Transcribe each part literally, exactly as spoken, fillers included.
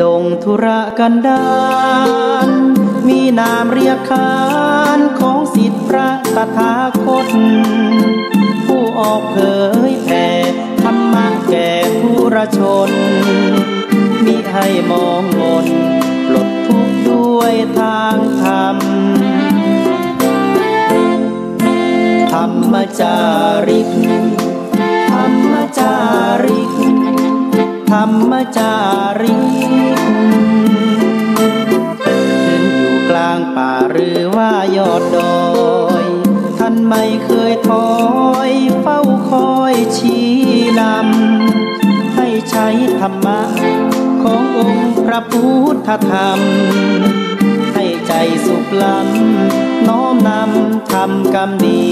ดงทุรกันดาร มีนามเรียกขานของศิษย์พระตถาคต ผู้ออกเผยแผ่ธรรมะแก่ปุถุชน มิให้มองมน ปลดทุกข์ด้วยทางธรรม ธรรมจาริก ธรรมจาริก ธรรมจาริก ขึ้นอยู่กลางป่าหรือว่ายอดดอย ท่านไม่เคยถอย เฝ้าคอยชี้นำ ให้ใช้ธรรมะขององค์พระพุทธธรรม ให้ใจสุขล้ำ น้อมนำทำกรรมดี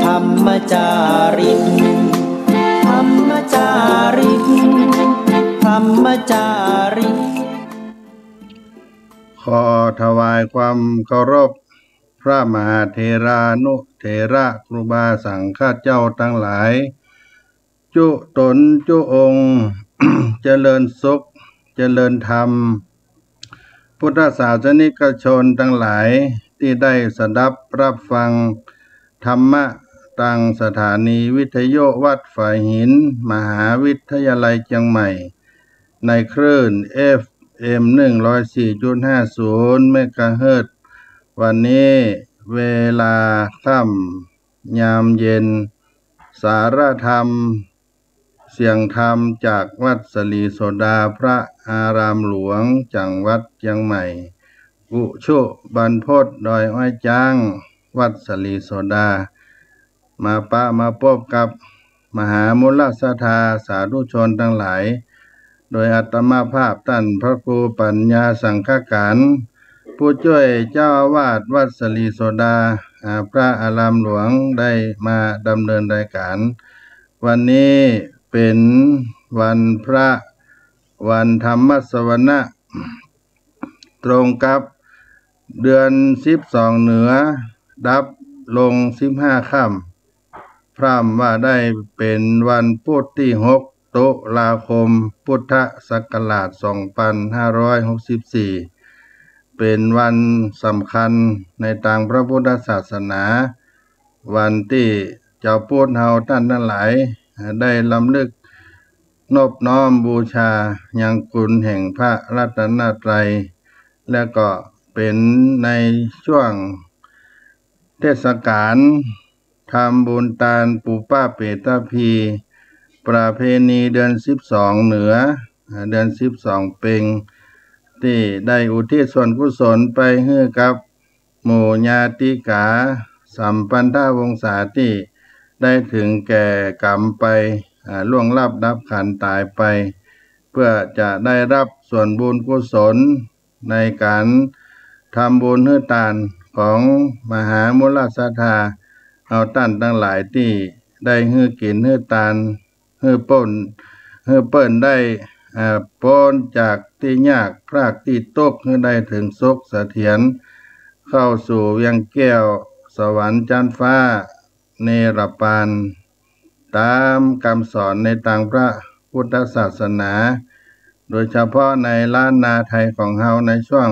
ธรรมจาริก ธรรมจาริก ธรรมจาริก ขอถวายความเคารพ พระมหาเถรานุเถระครูบาสังฆเจ้าตังหลาย จุ๊ต๋นจุ๊องค์ เจริญสุข เจริญธรรม พุทธศาสนิกชนตังหลาย ตี้ได้สดับรับฟังธรรมะ ตางสถานีวิทยุวัดฝายหิน มหาวิทยาลัยเจียงใหม่ ในคลื่น เอฟเอ็ม หนึ่งร้อยสี่จุดห้าศูนย์ เมกะเฮิรตซ์ วันนี้เวลาค่ำยามเย็น สารธรรม เสียงธรรมจากวัดสะหลีโสดา พระอารามหลวง จังหวัดเจียงใหม่ กุชุบรรพตดอยอ้อยจ๊าง วัดสะหลีโสดา มาปะมาปบกับมหามูลศรัทธาสาธุชนตังหลาย โดยอาตมาภาพต้านพระครูปัญญาสังฆการ ผู้จ้วยเจ้าอาวาสวัดสะหลีโสดา อ่า พระอารามหลวงได้มาดำเนินรายการ วันนี้เป๋นวันพระ วันธรรมสวนะ ตรงกับเดือนสิบสองเหนือ ดับลงสิบห้าค่ำ พร่ำว่าได้เป๋นวันพุธตี้หก ตุลาคม พุทธศักราชสองพันห้าร้อยหกสิบสี่ เป๋นวันสำคัญในตางพระพุทธศาสนา วันตี้จาวพุทธเฮาต้านตังหลาย ได้รำลึกนบน้อมบูชายังคุณแห่งพระรัตนตรัย และก็เป๋นในช่วงเทศกาลทำบุญตานปุพพเปตพี ประเพณีเดือนสิบสองเหนือ เดือนสิบสองเป็ง ตี้ได้อุทิศส่วนกุศลไปหื้อกับ หมู่ญาติกา สัมพันธวงศาตี้ได้เถิงแก่กรรมไป อ่า ล่วงลับดับขันต๋ายไป เพื่อจะได้ฮับส่วนบุญกุศลในก๋านทำบุญหื้อตานของมหามูลศรัทธาเฮาต้านตังหลายตี้ได้หื้อกิ๋นหื้อตาน หื้อป๊น หื้อเปิ้นได้ อ่า ป๊นจากตี้ยากพรากตี้ตุ๊กข์ หื้อได้เถิงสุขเสถียร เข้าสู่เวียงแก้วสวรรค์จั๊นฟ้าเนรปาน ต๋ามกำสอนในตางพระพุทธศาสนา โดยเฉพาะในล้านนาไทยของเฮาในช่วง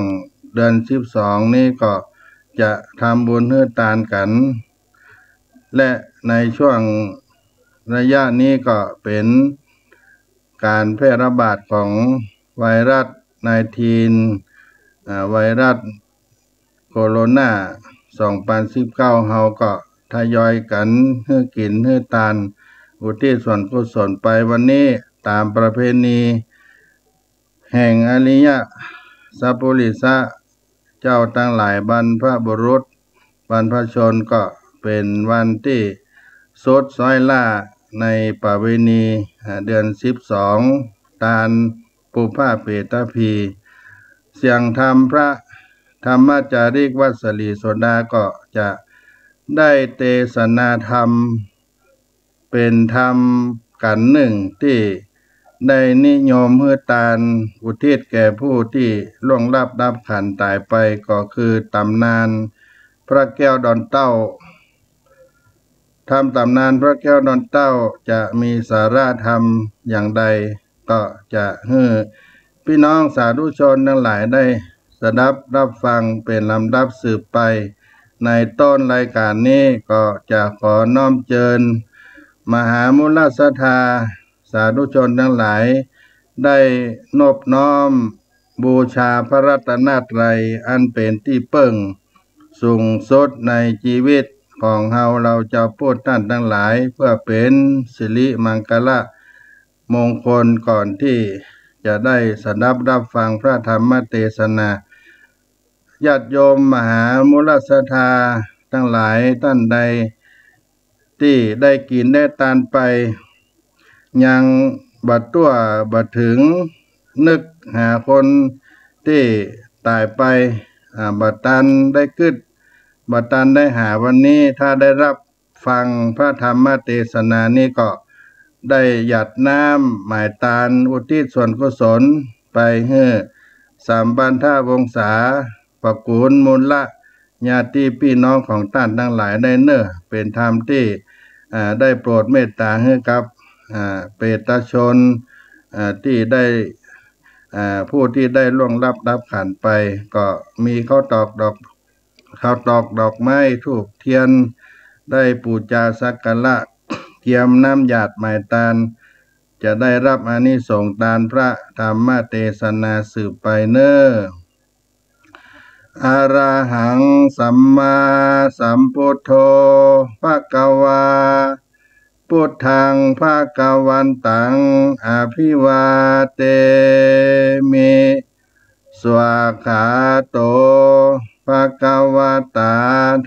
เดือนสิบสองนี้ก็จะทำบุญหื้อตานกั๋น และในช่วงระยะนี้ก็เป๋นก๋านแพร่ระบาดของไวรัสไนน์ทีน อ่า ไวรัสโคโรนา สองปันสิบเก้า เฮาก็ทยอยกั๋นหื้อกิ๋นหื้อตาน อุทิศส่วนกุศลไป วันนี้ต๋ามประเพณี แห่งอริยะสัพปุริสะเจ้าตังหลาย บรรพบุรุษ บรรพชน ก็เป๋นวันตี้สุดซ้อยล่าในประเพณี อ่า เดือนสิบสอง ตานปุพพเปตพี เสียงธรรมพระธรรมจาริกวัดสะหลีโสดาก็จะได้เตสนาธรรม เป๋นธรรมกั๋นนึ่งตี้ได้นิยมหื้อตานอุทิศแก่ผู้ตี้ล่วงลับดับขันต๋ายไป ก็คือต๋ำนานพระแก้วดอนเต้า ธรรมต๋ำนานพระแก้วดอนเต้าจะมีสาระธรรมอย่างใด ก็จะหื้อปี้น้องสาธุชนตังหลายได้สดับรับฟังเป๋นลำดับสืบไป ในต้นรายก๋านนี้ก็จะขอน้อมเจิญ มหามูลศรัทธาสาธุชนตังหลาย ได้นบน้อมบูชาพระรัตนตรัย อันเป๋นตี้เปิ้งสูงสุดในจีวิตของเฮา เฮาจาวพุทธต้านตังหลาย เปื้อเป๋นสิริมังคละมงคล ก่อนตี้จะได้สดับรับฟังพระธรรมเตสนา ญาติโยมมหามูลศรัทธาตังหลาย ต้านใดตี้ได้กิ๋นได้ตานไป ยังบ่ตั๋วบ่เถิง นึกหาคนตี้ต๋ายไป อ่า บ่ตันได้กึ๊ด บ่ตันได้หา วันนี้ถ้าได้รับ ฟังพระธรรมเตสนานี้ก็ได้หยาดน้ำหมายตานอุทิศส่วนกุศลไปหื้อสามปันธวงศา ตระกูลมูลญาติปี้น้องของต้านตังหลายได้เน่อ เป๋นธรรมตี้ อ่า ได้โปรดเมตต๋าหื้อกับ อ่า เปรตชน อ่า ตี้ได้ อ่า ผู้ตี้ได้ล่วงลับดับขันธ์ไป ก็มีข้าวตอกดอก ข้าวตอกดอกไม้ธูปเตียน ได้ปู๋จาสักการะ เกียมน้ำหยาดหมายตาน จะได้รับอานิสงส์ตานพระธรรมเตสนาสืบไปเน่อ อะระหังสัมมาสัมพุทโธ ภะคะวา พุทธังภะคะวันตัง อะภิวาเทมิ สวากขาโต ภะคะวะตา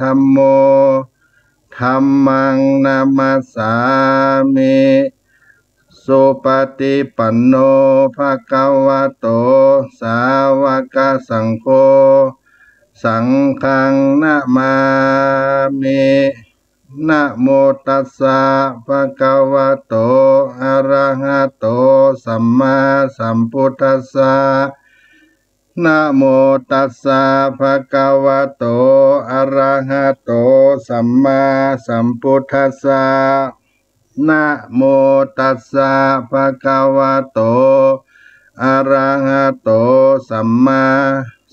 ธัมโม ธัมมังนะมัสสามิ สุปะติปันโน ภะคะวะโต สาวะกะสังโฆ สังฆังนะมามิ นะโมตัสสะ ภะคะวะโต อะระหะโต สัมมาสัมพุทธัสสะ นะโมตัสสะ ภะคะวะโต อะระหะโต สัมมาสัมพุทธัสสะ นะโมตัสสะ ภะคะวะโต อะระหะโต สัมมา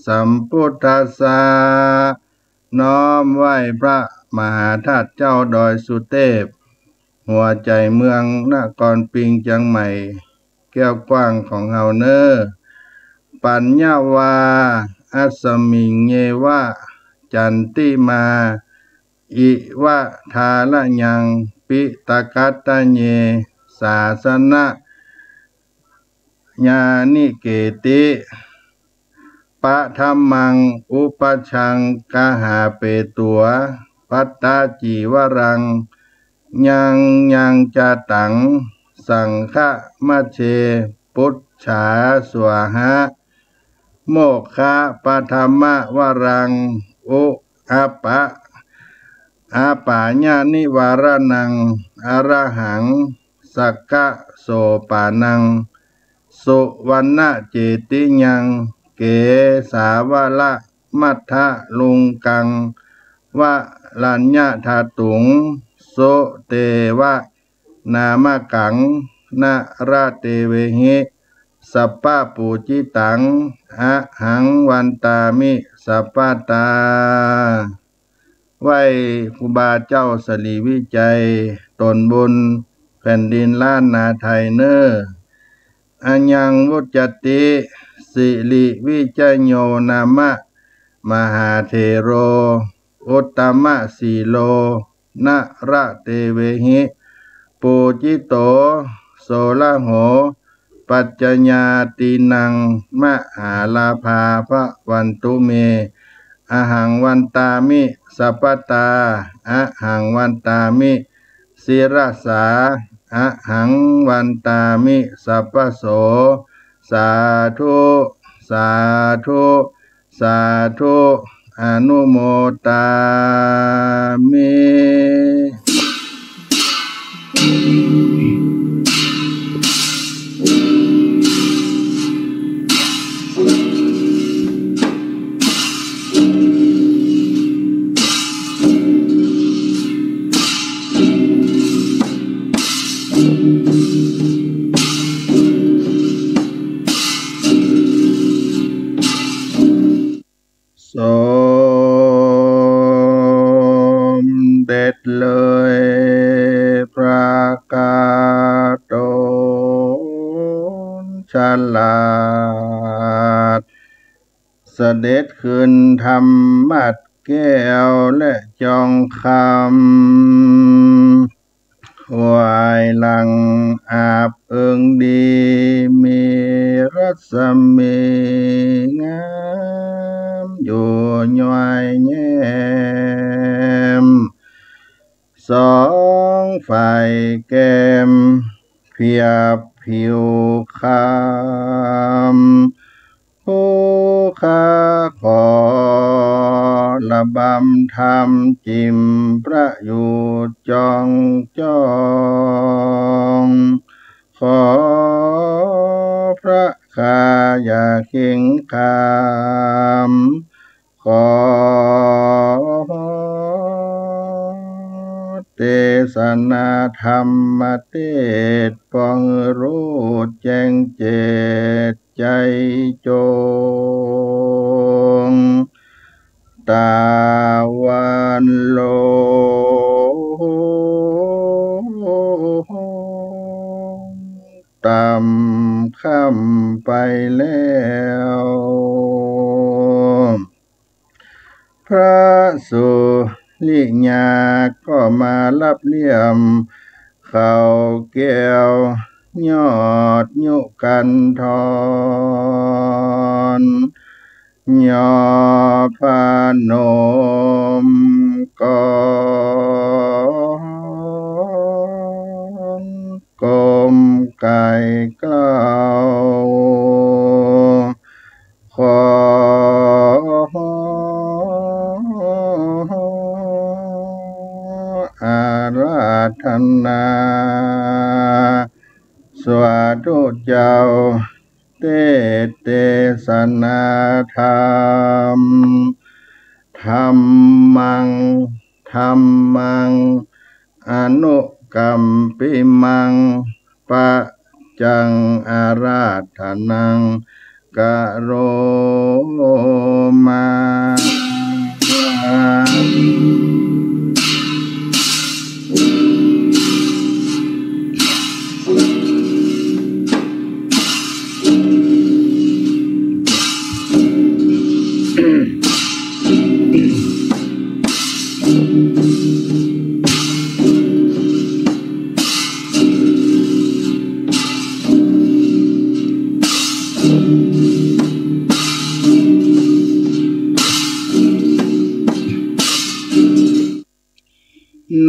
สัมพุทธัสสะ น้อมไหว้พระมหาธาตุเจ้าดอยสุเตพ หัวใจ๋เมืองนครปิงเจียงใหม่ แก้วกว้างของเฮาเน่อ ปัญญวา อัสมิงเยวะ จันติมา อิวะ ทาระยัง ปิตะกัตตะเย สาสนะ ญาณิเกติ ปะธัมมัง อุปัชฌังกหาเปตั๋ว ปัตตาจีวรัง ยังยังจะตัง สังฆะมะเช ปุชฌาสวาหะ โมกขะปะธัมมะวรัง อุ อะปะ อาปายะนิวาระนัง อะระหัง สักกะโสปานัง สุวัณณะเจติยัง เกสาวะละมัทธะลุงกัง วะรัญญะทาตุง สุเตวะ นามะกัง นะระเตเวหิ สัพพะปูจิตัง อะหังวันตามิ สัพพะตา ไหว้ครูบาเจ้าสรีวิชัย ต๋นบุญแผ่นดินล้านนาไทยเน่อ อะยังวุจจติ สิริวิชโญ นามะ มหาเถโร อุตตมะสีโล นะระเตเวหิ ปูจิโต โสระโห ปัจจญาตีนัง มหาลาภาภะวันตุเม อะหังวันตามิ สัพพะตา อะหังวันตามิ ศิรสา อะหังวันตามิ สัพพะโส สาธุ สาธุ สาธุ อนุโมทามิ เลยประกาศต๋นฉลาด เสด็จขึ้นธรรมัสน์แก้วและจองคำ ไหว้หลังอาบเอิงดี มีรัศมีงามอยู่ย้อยแย้ม สองฝ่ายแก้มเปรียบผิวคำ ผู้ข้าขอระบำธรรมจิ่มประโยชน์จองจอง ขอพระข้าอย่าเข็งขาม ขอเตสนาธรรมเตสน์ ปองรู้แจ้งเจตน์ ใจ๋จง ตาวันลง ต่ำค่ำไปแล้ว พระสุริยาก็มารับเลี่ยม เขาแก้วยอดยุคันธร ย่อพนมกร ก้มไก่เกล้า ขออาราธนา สาธุเจ้า เตสน์เตสนาธรรม ธัมมัง ธัมมัง อนุกัมปิมัง ปัจจัง อาราธนัง กะโรมา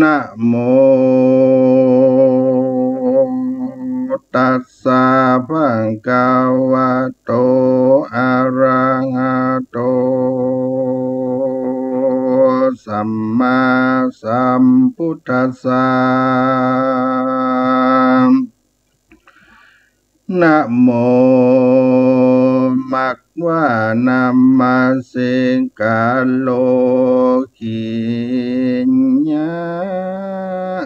นะโม ตัสสะ ภะคะวะโต อะระหะโต สัมมาสัมพุทธัสสะ นะโม มัคควานะมะสิกาโล กิริยา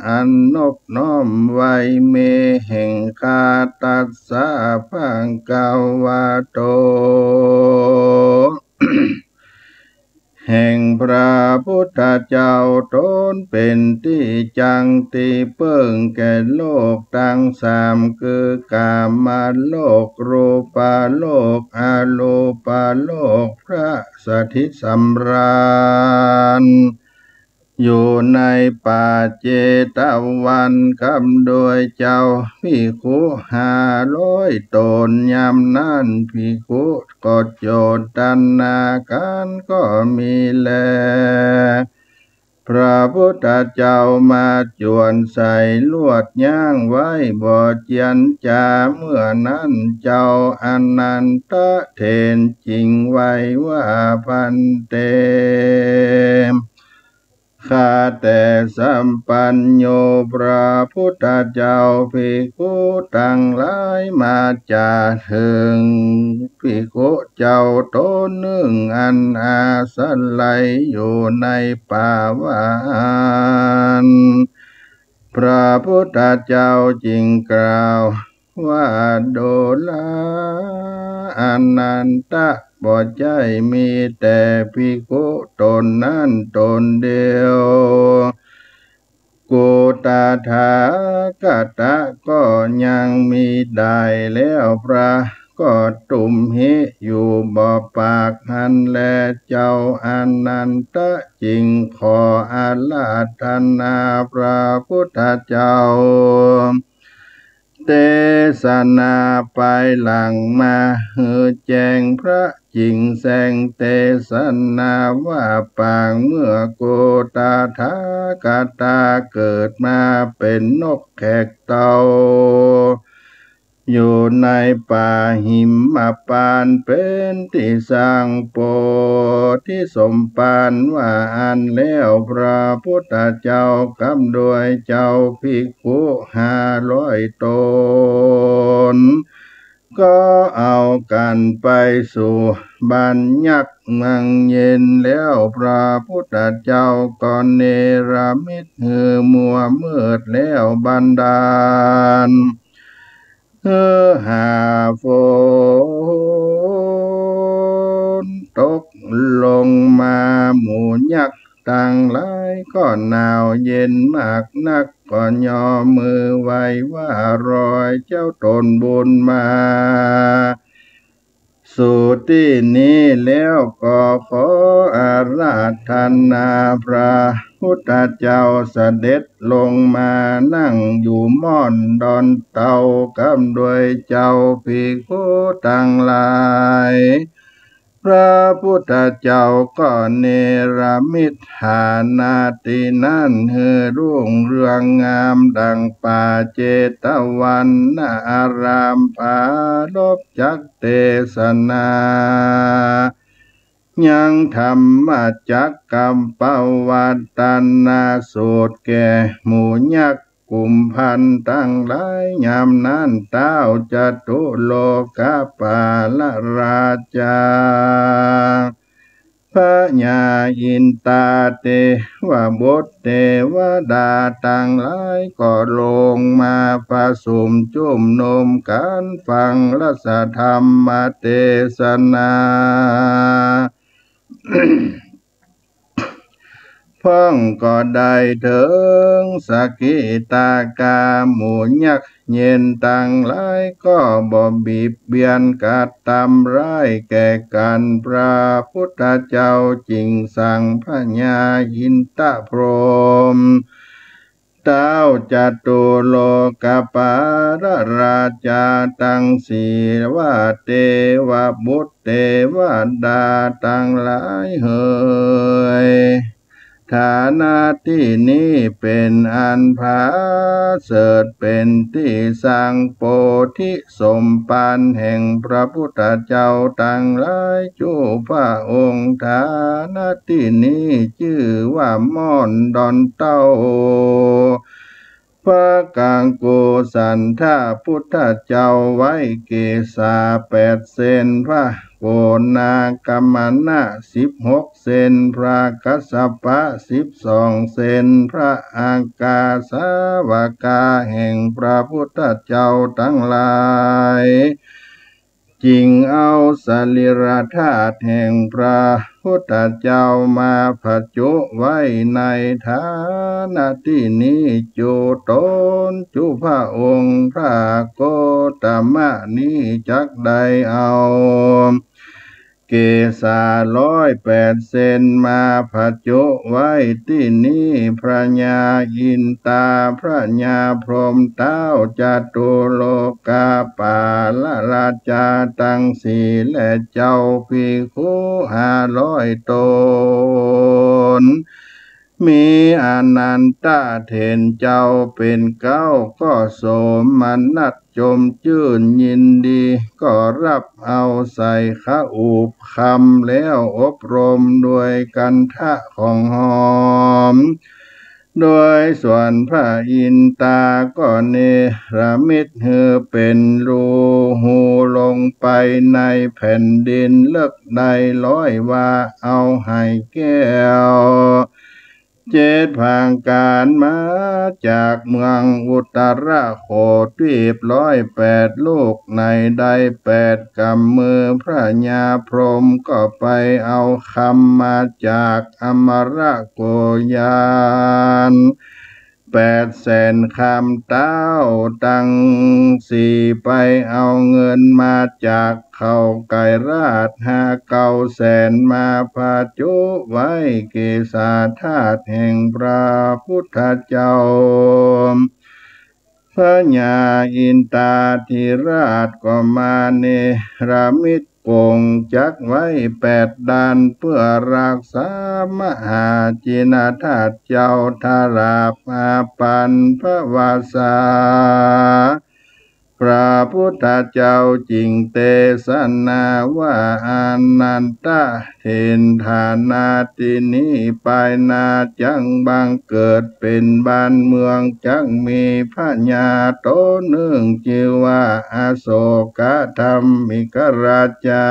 อันนบน้อมไหว้เมย์แห่งข้า ตัสสะ ภะคะวะโต แห่งพระพุทธเจ้า ต๋นเป๋นตี้จั้งตี้เปิ้งแก่โลกตังสาม คือกามโลก รูปโลก อรูปโลก ประเสริฐสำราญ อยู่ในป่าเจตวัน กำด้วยเจ้าภิกขุห้าร้อยต๋น ยามนั้นภิกขุก็โจทนา กั๋นก็มีแล พระพุทธเจ้ามาจวนใส่ลวดยั้งไว้บ่เจียรจา เมื่อนั้นเจ้าอานันทะเถรจึงไหว้ว่า ภันเต ข้าแต่สัพพัญญูพระพุทธเจ้า ภิกขุตังหลายมาจาเถิงภิกขุเจ้าต๋นนึ่ง อันอาศัยอยู่ในป่าว่าอั้น พระพุทธเจ้าจึงกล่าว ว่า ดูราอานันทะ บ่ใจ้มีแต่ภิกขุต๋นนั้นต๋นเดียว กุตถาคตะก็ยังมีได้แล้ว พระก็ตุมหิอยู่บ่ปากหั้นแล เจ้าอานันทะจึงขออาราธนาพระพุทธเจ้า เตสนาไปหลังมาหื้อแจ้ง พระจึงแสดงเตสนาว่า ปางเมื่อกุตถาคตะเกิดมาเป๋นนกแขกเต้า อยู่ในป่าหิมพานต์ เป๋นตี้ตั้งโพธิสมภารว่าอั้นแล้ว พระพุทธเจ้ากำด้วยเจ้าภิกขุห้าร้อยต๋น ก็เอากั๋นไปสู่บ้านยักษ์เมืองเย็นแล้ว พระพุทธเจ้าก็เนรมิตหื้อมัวมืดแล้วบันดาล หื้อหาฝนตกลงมา หมู่ยักษ์ตังหลายก็หนาวเย็นมากนัก ก็ยอมือไหว้ว่ารอยเจ้าต๋นบุญมา สู่ตี้นี้แล้วก็ขออาราธนาพระพุทธเจ้าเสด็จลงมานั่งอยู่ม่อนดอนเตากำด้วยเจ้าภิกขุตังหลาย พระพุทธเจ้าก็เนรมิตฐานะตี้นั้นหื้อรุ่งเรืองงามดั่งป่าเจตวันนอารามผาลบจักเตสนา ยังธรรมจักกัปปวัตตนสูตรแก่หมู่ยักษ์กุมภัณฑ์ตังหลาย ยามนั้นต้าวจตุโลกปาลราชา พญาอินตาเตวบุตรเตวดาตังหลายก็ลงมาผสมจุมนุมกั๋นฟังรัสธรรมเตสนา พ่องก็ได้เถิงสกิตากา หมู่ยักษ์เย็นตังหลายก็บ่เบียดเบียนกระตำร้ายแก่กั๋น พระพุทธเจ้าจึงสั่งพญาอินทพรหม ต้าวจตุโลกปาลราชาตังสี่ว่า เตวบุตรเตวดาตังหลายเหย ฐานะตี้นี้เป๋นอันผาเสริฐ เป๋นตี้ตั้งโพธิสมภารแห่งพระพุทธเจ้าตังหลาย จุพระองค์ ฐานะตี้นี้จื้อว่าม่อนดอนเต้า พระกังโกสันทะพุทธเจ้าไว้เกศาแปดเส้น พระโกณาคมณะสิบหกเส้น พระกัสสปะสิบสองเส้น พระอัคคสาวกาแห่งพระพุทธเจ้าตังหลาย จึงเอาสรีระธาตุแห่งพระพุทธเจ้ามาผจุไว้ในฐานะตี้นี้ จุต๋นจุพระองค์ พระโคตมะนี้จักได้เอาเกศาร้อยแปดเส้นมาผจุไว้ตี้นี้ พญาอินตา พญาพรหม ต้าวจตุโลกปาลราชาตังสี่ และเจ้าภิกขุห้าร้อยต๋น มีอานันทะเถรเจ้าเป๋นเก๊า ก็โสมนัสจมจื้นยินดี ก็ฮับเอาใส่คอุปคำแล้วอบรมโดยคันธะของหอม โดยส่วนพระอินตาก็เนรมิตหื้อเป๋นรูหูลงไปในแผ่นดินเลิกได้ร้อยวา เอาไหแก้ว เจ็ดผางก๋านมาจากเมืองอุตรโคตวีปร้อยแปดลูก ในได้แปดก๋ำมือ พญาพรหมก็ไปเอาคำมาจากอมรโกศยาน แปดแสนคำ เต้าตังสี่ ไปเอาเงินมาจากเขาไกรราชห้าเก้าแสน มาผจุไว้เกศาธาตุแห่งพระพุทธเจ้า พญาอินทาธิราชก็มาเนรมิตกรงจักรไว้แปดด้าน เพื่อรักษามหาจินธาตุเจ้า ถ้าหลาบอาปันภวาสา พระพุทธเจ้าจึงเตสนาว่า อานันทะ ถิ่นฐานะตี้นี้ไปหน้าจักบังเกิดเป๋นบ้านเมือง จักมีพญาต๋นนึ่งจื้อว่าอโศกธรรมิกราชา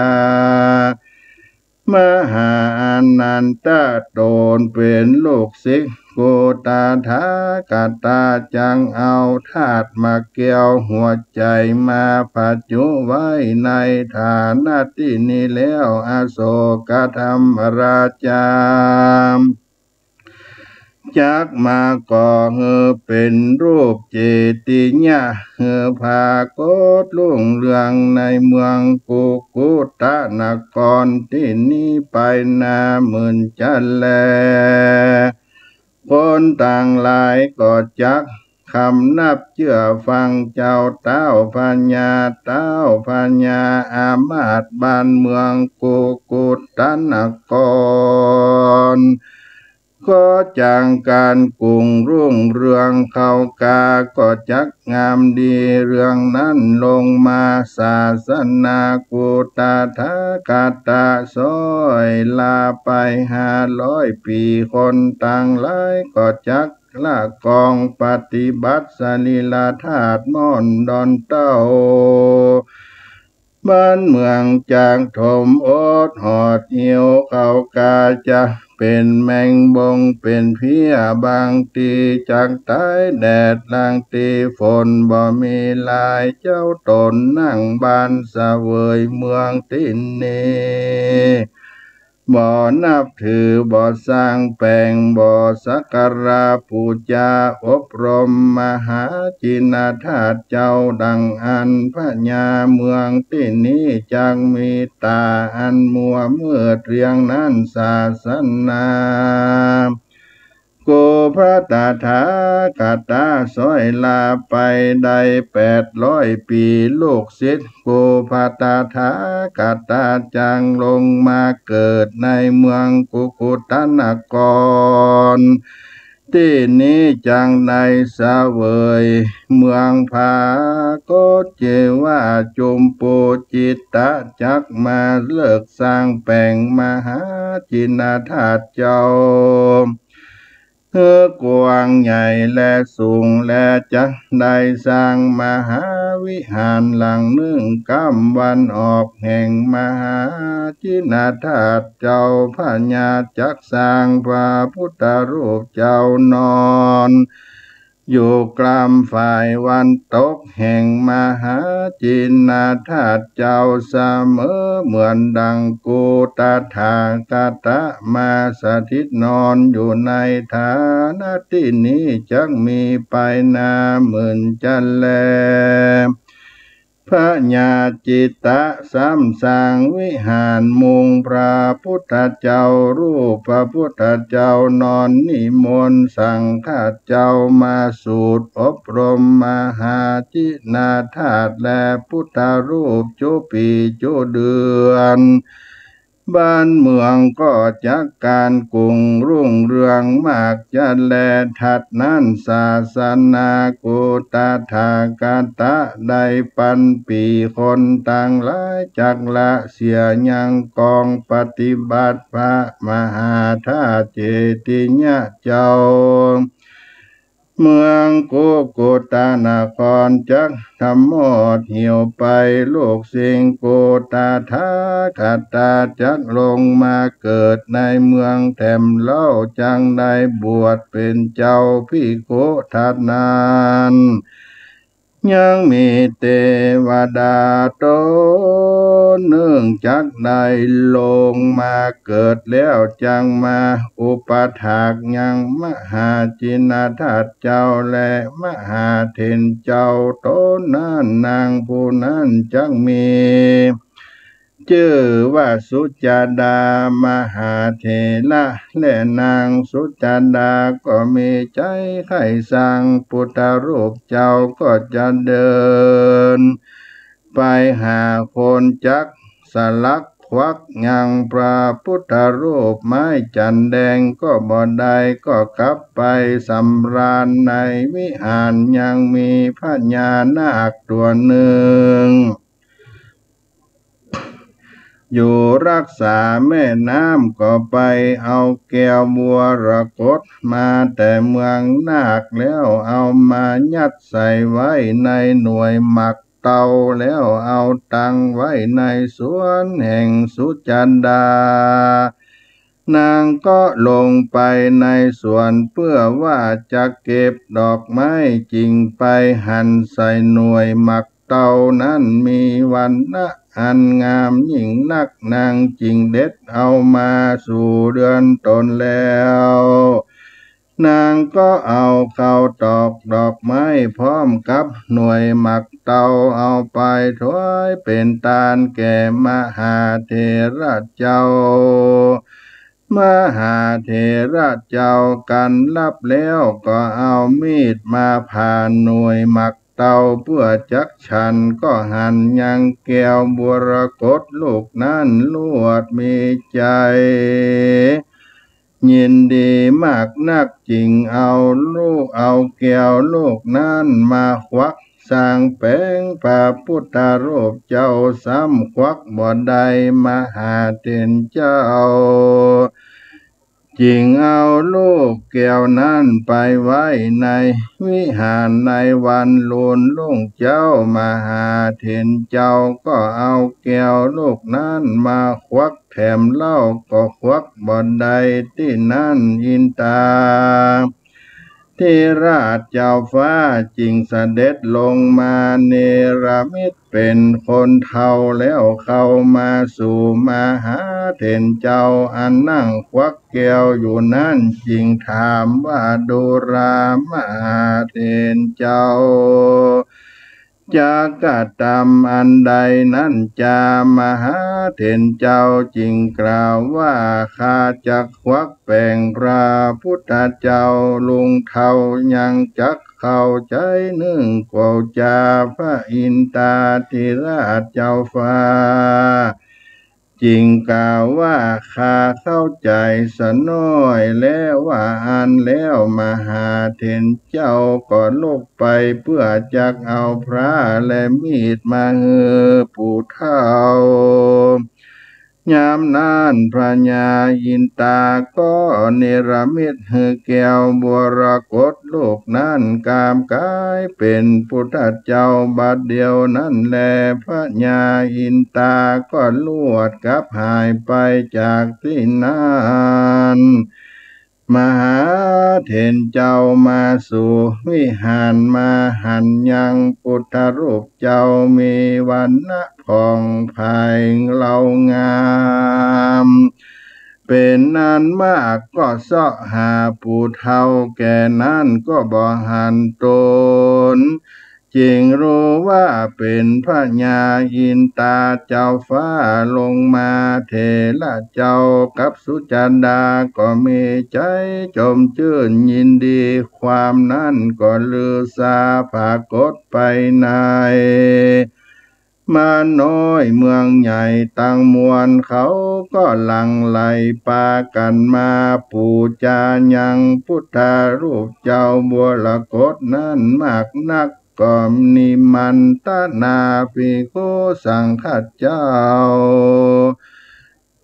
มหาอานันทะต๋นเป๋นลูกศิษย์กุตถาคตา จักเอาธาตุมาเกี่ยวหัวใจ๋ มาผจุไว้ในฐานะตี้นี้แล้ว อโศกธรรมราชา จักมาก่อหื้อเป๋นรูปเจติยะ หื้อผากฏรุ่งเรืองในเมืองกุกุตนครตี้นี้ไปหน้าหมื่นจะแล คนตังหลายก็จักคำนับเจื้อฟังเจ้าเต้าพญา เต้าพญาอามาตย์บ้านเมืองกุกุตนคร ก็จังก๋านกุ่งรุ่งเรืองเขากา ก็จักงามดีเรื่องนั้นลงมา ศาสนากุตถาคตาซ้อยลาไปห้าร้อยปี๋ คนตังหลายก็จักละกองปฏิบัติสรีระธาตุม่อนดอนเต้า บ้านเมืองจักถมอดหอดหิว เขากาจักเป๋นแมงบงเป๋นเพี้ย บางตี้จักต๋ายแดด ลางตี้ฝนบ่มีหลาย เจ้าต๋นนั่งบ้านเสวยเมืองตี้นี้ บ่นับถือ บ่สร้างแป๋ง บ่สักการะปู๋จา อบรมมหาจินธาตุเจ้า ดังอั้นพญาเมืองตี้นี้จักมีต๋าอันมัวมืดเรื่องนั้น ศาสนา กุตถาคตาซ้อยลาไปได้แปดร้อยปี๋ ลูกศิษย์กุตถาคตาจักลงมาเกิดในเมืองกุกุตนคร ตี้นี้จักได้เสวยเมืองผากฏ จื้อว่าจุมปูจิตตะ จักมาเลิกสร้างแป๋งมหาจินธาตุเจ้า หื้อกว้างใหญ่และสูง และจักได้สร้างมหาวิหารหลังนึ่ง ก้ำวันออกแห่งมหาจินธาตุเจ้า พญาจักสร้างพระพุทธรูปเจ้านอนอยู่กลางฝ่ายวันตกแห่งมหาจินธาตุเจ้า เสมอเหมือนดังกุตถาคตามาสถิตนอนอยู่ในฐานะตี้นี้ จักมีไปนาหมื่นจะแล พญาจิตตะซ้ำสร้างวิหารมุงพระพุทธเจ้า รูปพระพุทธเจ้านอน นิมนต์สังฆะเจ้ามาสูตรอบรมมหาจินธาตุและพุทธรูปจุปีจุเดือน บ้านเมืองก็จักก๋านกุ่งรุ่งเรืองมากจะแล ถัดนั้นศาสนากุตถาคตาได้ปันปี๋ คนตังหลายจักละเสียยังกองปฏิบัติพระมหาธาตุเจติยะเจ้า เมืองกุกุตนครจักถมอดเหี่ยวไป ลูกศิษย์กุตถาคตาจักลงมาเกิดในเมืองแถมเล่า จักได้บวชเป๋นเจ้าภิกขุ ถัดนั้น ยังมีเตวดาต๋นนึ่งจักได้ลงมาเกิดแล้ว จักมาอุปถากยังมหาจินดาเจ้าและมหาเถรเจ้า ต๋นนั้นนางผู้นั้นจักมี จื้อว่าสุจาดามหาเถระ และนางสุจาดาก็มีใจ๋ใค่ซัง พุทธรูปเจ้าก็จะเดินไปหาคนจักสลักขวักยังพระพุทธรูปไม้จั๋นแดงก็บ่ได้ ก็กลับไปสำราญในวิหาร ยังมีพญานาคตั๋วนึ่ง อยู่รักษาแม่น้ำ ก็ไปเอาแก้วมรกตมาแต่เมืองนาค แล้วเอามายัดใส่ไว้ในหน่วยหมากเตา แล้วเอาตั้งไว้ในสวนแห่งสุจาดา นางก็ลงไปในสวนเพื่อว่าจะเก็บดอกไม้ จึงไปหันใส่หน่วยหมากเตานั้น มีวรรณะอันงามยิ่งนัก นางจึงเด็ดเอามาสู่เฮือนตนแล้ว นางก็เอาเข้าตอกดอกไม้พร้อมกับหน่วยหมากเตา เอาไปถวายเป๋นตานแก่มหาเถระเจ้า มหาเถระเจ้ากั๋นรับแล้ว ก็เอามีดมาผ่าหน่วยหมากเตาเพื่อจักฉัน ก็หันยังแก้วมรกตลูกนั้น ลวดมีใจ๋ ยินดีมากนัก จึงเอาลูก เอาแก้วลูกนั้นมาขวัก สร้างแป๋งพระพุทธรูปเจ้า ซ้ำขวักบ่ได้ มหาเถรเจ้า จึงเอาลูกแก้วนั้นไปไว้ในวิหาร ในวันรุ่งเจ้า มหาเถรเจ้าก็เอาแก้วลูกนั้นมาขวักแถมเล่า ก็ขวักบ่ได้ตี้นั้น อินตาธิราชเจ้าฟ้าจึงเสด็จลงมาเนรมิตเป๋นคนเฒ่า แล้วเข้ามาสู่มหาเถรเจ้าอันนั่งขวักแก้วอยู่นั้น จึงถามว่า ดูรา มหาเถรเจ้า จะกระตำอันใดนั้นจา มหาเถรเจ้าจึงกล่าวว่า ข้าจักขวักแป๋งพระพุทธเจ้า ลุงเฒ่ายังจักเข้าใจ๋นึ่งกว่าจา พระอินตาธิราชเจ้าฟ้า จึงกล่าวว่า ข้าเข้าใจ๋สะน้อย และว่าอั้นแล้ว มหาเถรเจ้าก็ลุกไปเพื่อจักเอาพระและมีดมาหื้อผู้เฒ่า ยามนั้นพญาอินตาก็เนรมิตหื้อแก้วมรกตลูกนั้นกลับก๋ายเป๋นพุทธเจ้าบัดเดี่ยวนั้นแล พญาอินตาก็ลวดกลับหายไปจากตี้นั้น มหาเถรเจ้ามาสู่วิหาร มาหันยังพุทธรูปเจ้ามีวรรณะผ่องใสเงางาม เป๋นอันมาก ก็เซาะหาผู้เฒ่าแก่นั้นก็บ่หันตน จึงฮู้ว่าเป๋นพญาอินตาเจ้าฟ้าลงมา เถระเจ้ากับสุจาดาก็มีใจ๋จมจื้นยินดี ความนั้นก็ลือสาผากฏไปใน บ้านน้อยเมืองใหญ่ตังมวล เขาก็หลั่งไหลปากั๋นมาปู๋จายังพุทธรูปเจ้ามรกตนั้นมากนัก ก็นิมันตนาภิกขุสังฆเจ้า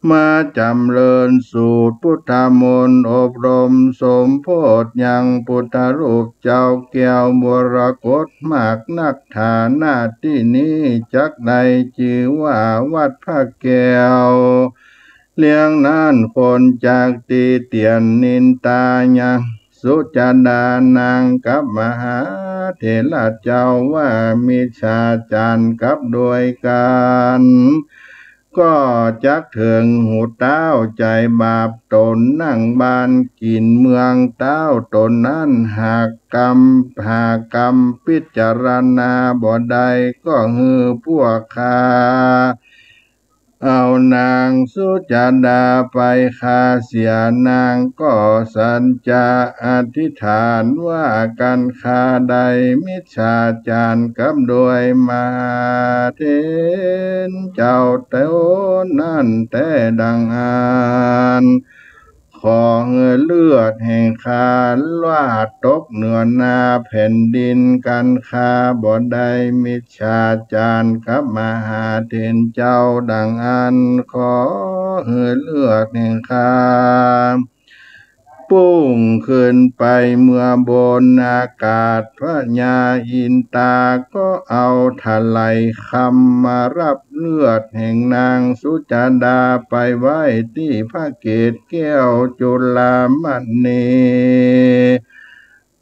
มาจ๋ำเริญสูตรพุทธมนต์อบรมสมโพธิยังพุทธรูปเจ้าแก้วมรกตมากนัก ฐานะตี้นี้จักได้จื้อว่าวัดพระแก้ว เรื่องนั้นคนจักติเตียนนินตายัง สุจาตานางกับมหาเถระเจ้าว่า มิจฉาจารกับโดยกั๋น ก็จักเถิงหูเต้า ใจ๋บาปต๋นนั่งบ้านกิ๋นเมืองเต้าต๋นนั้น หากกำ หากกำพิจารณาบ่ได้ ก็หื้อพวกข้า เอานางสุจาตาไปฆ่าเสีย นางก็สัจจะอธิษฐานว่า กั๋นข้าได้มิจฉาจารกับโดยมหาเถรเจ้าต๋นนั้นแต๊ดังอั้น ขอหื้อเลือดแห่งข้าราดตกเหนือหน้าแผ่นดิน กั๋นข้าบ่ได้มิจฉาจารกับมหาเถรเจ้าดังอั้น ขอหื้อเลือดแห่งข้า ปุ้งขึ้นไปเมืองบนอากาศ พญาอินตาก็เอาถะไหล่คำมารับเลือดแห่งนางสุจาตาไปไว้ตี้พระเกศแก้วจุลามณี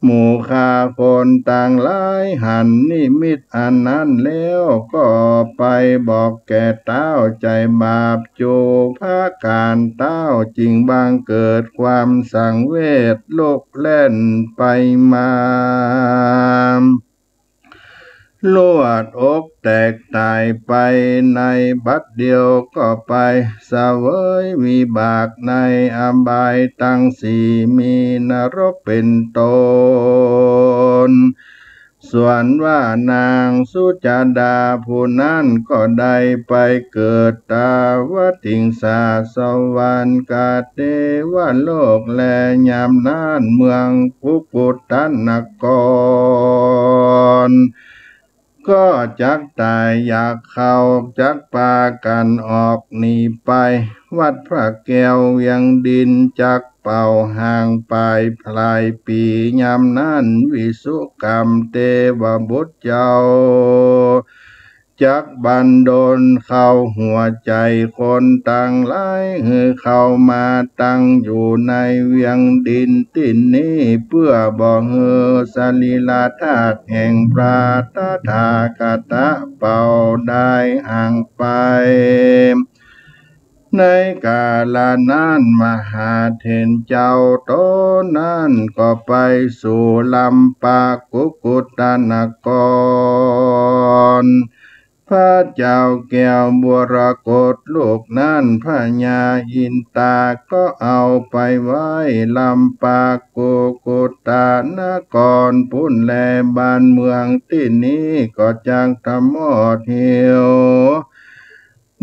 หมู่ข้าคนตังหลายหันนิมิตอันนั้นแล้ว ก็ไปบอกแก่เต้า ใจ๋บาป จู๋พระก๋านเต้า จึงบังเกิดความสังเวชลุกแล่นไปมา ลวดอกแตกต๋ายไปในบัดเดียว ก็ไปเสวยวิบากในอบายตังสี่ มีนรกเป๋นต้น ส่วนว่านางสุจาตาผู้นั้นก็ได้ไปเกิดตาวติงสาสวรรค์กะเตวโลก แลยามนั้นเมืองกุกุตนคร ก็จักต๋ายอยากเข้า จักปากั๋นออกหนีไปวัดพระแก้วเวียงดิน จักเป่าหางปายพลายปี ยามนั้นวิสุกรรมเตวบุตรเจ้า จักบันดลเข้าหัวใจ๋คนตังหลาย หื้อเข้ามาตั้งอยู่ในเวียงดินตี้นี้ เปื้อบ่หื้อสรีระธาตุแห่งพระตถาคตะเป่าได้ห่างไป ในกาละนั้นมหาเถรเจ้าต๋นนั้นก็ไปสู่ลำปะกุกุตนคร พระเจ้าแก้วมรกตลูกนั้น พญาอินตาก็เอาไปไว้ลำปะกุกุตนครปู้นแล บ้านเมืองตี้นี้ก็จักถมอดเหี่ยว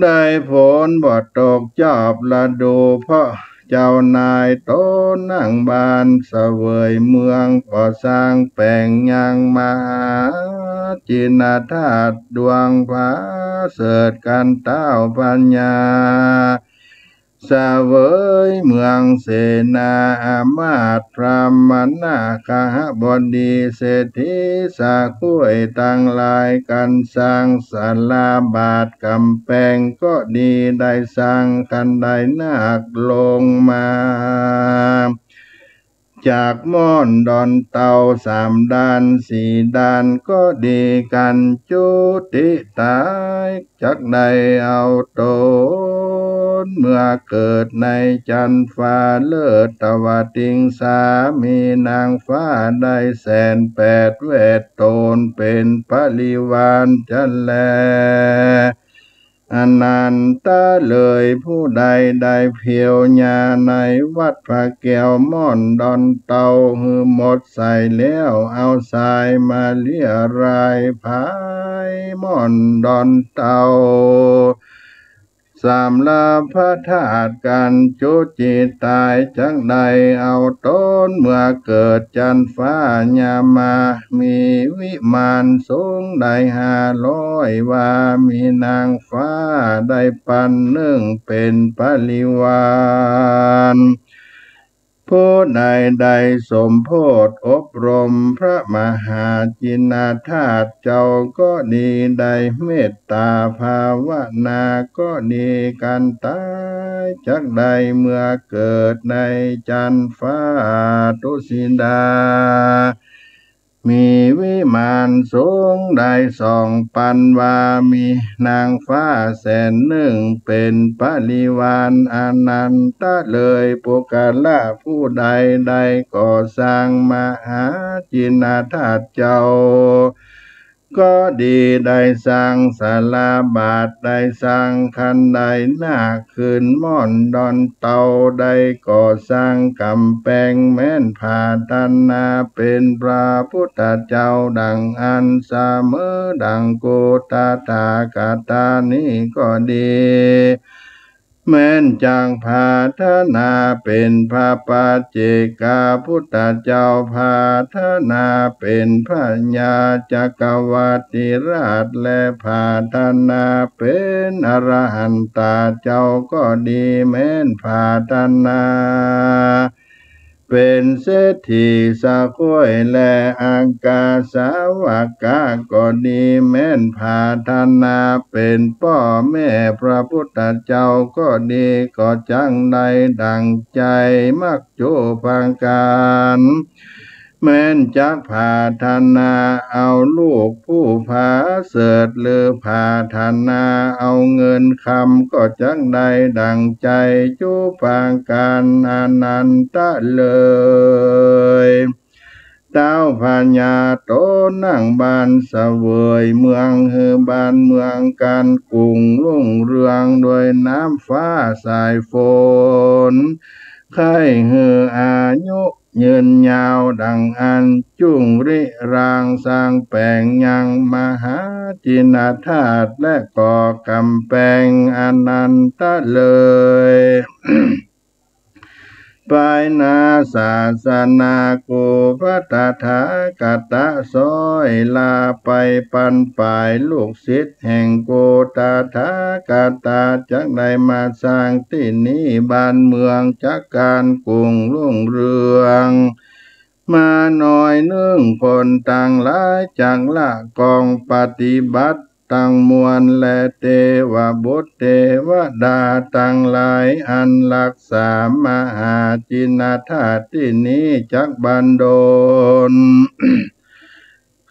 ได้ฝนบ่ตกจอบฤดู เพราะเจ้านายต๋นนั่งบ้านเสวยเมือง ก็สร้างแป๋งยังมหาจินธาตุดวงผาเสริฐ กั๋นเต้าพญา เสวยเมืองเสนา อำมาตย์พราหมณะ คหบดี เศรษฐีสะคุ้ยตังหลาย กั๋นสร้างศาลาบาทก๋ำแปงก็ดี ได้สร้างคันไดนาคลงมา จากม่อนดอนเต่าสามด้านสี่ด้านก็ดี กั๋นจุติต๋าย จักได้เอาต๋นเมื่อเกิดในจั๊นฟ้าเลิศตวติงสา มีนางฟ้าได้แสนแปดแวดโตนเป๋นปริวารจั๊นแล อนันตะเลย ผู้ใดได้เพียวญาในวัดพระแก้วม่อนดอนเต่าหื้อหมดใสแล้ว เอาสายมาเลียรายผายม่อนดอนเต่า สามละพระธาตุกั๋นจุติต๋าย จักได้เอาต๋นเมื่อเกิดจั๊นฟ้ายามา มีวิมานสูงได้ห้าร้อยวา มีนางฟ้าได้ปันนึ่งเป๋นปริวาร ผู้ใดได้สมโพธิอบรมพระมหาจินนาธาตุเจ้าก็ดี ได้เมตตาภาวนาก็ดี กันตายจักได้เมื่อเกิดในจั๊นฟ้าทุสิดา มีวิมานสูงได้สองปันวา มีนางฟ้าแสนนึ่งเป๋นปริวาร อนันตะเลย ปุคคละผู้ใดได้ก่อสร้างมหาจินนาธาตุเจ้าก็ดี ได้สร้างศาลาบาท ได้สร้างคันไดนาค ขึ้นม่อนดอนเตา ได้ก่อสร้างก๋ำแปง แม้นผาถนาเป๋นพระพุทธเจ้า ดั่งอั้นเสมอดั่งกุตถาคตานี้ก็ดี แม้นจักผาถนาเป๋นพระปัจเจกพุทธเจ้า ผาถนาเป๋นพญาจักรวรรดิราช และผาถนาเป๋นอรหันตาเจ้าก็ดี แม้นผาถนาเป๋นเศรษฐีสะข้วย และอัคคสาวกะก็ดี แม้นผาถนาเป๋นป้อแม่พระพุทธเจ้าก็ดี ก็จักได้ดั่งใจ๋ มักจุประก๋าน แม้นจักผาถนาเอาลูกผู้ผาเสริฐ หรือผาถนาเอาเงินคำ ก็จักได้ดั่งใจ๋จุประก๋าน อนันตะเลย เต้าพญาต๋นนั่งบันเสวยเมือง หื้อบ้านเมืองก๋านกุ่งรุ่งเรือง ด้วยน้ำฟ้าสายฝน ใค่หื้ออายุยืนยาว ดั่งอั้นจุ่งริรางสร้างแป๋งยังมหาจินนาธาตุ และก่อก๋ำแปง อนันตะเลย ปายหน้าศาสนา กุตถาคตะซ้อยลาไปปันป๋าย ลูกศิษย์แห่งกุตถาคตะจักได้มาสร้างตี้นี้ บ้านเมืองจักก๋านกุ่งรุ่งเรือง มาหน้อยนึ่ง คนตังหลายจักละกองปฏิบัติตังมวล และเตวบุตรเตวดาตังหลาย อันฮักษามหาจินนาธาตุตี้นี้จักบันดล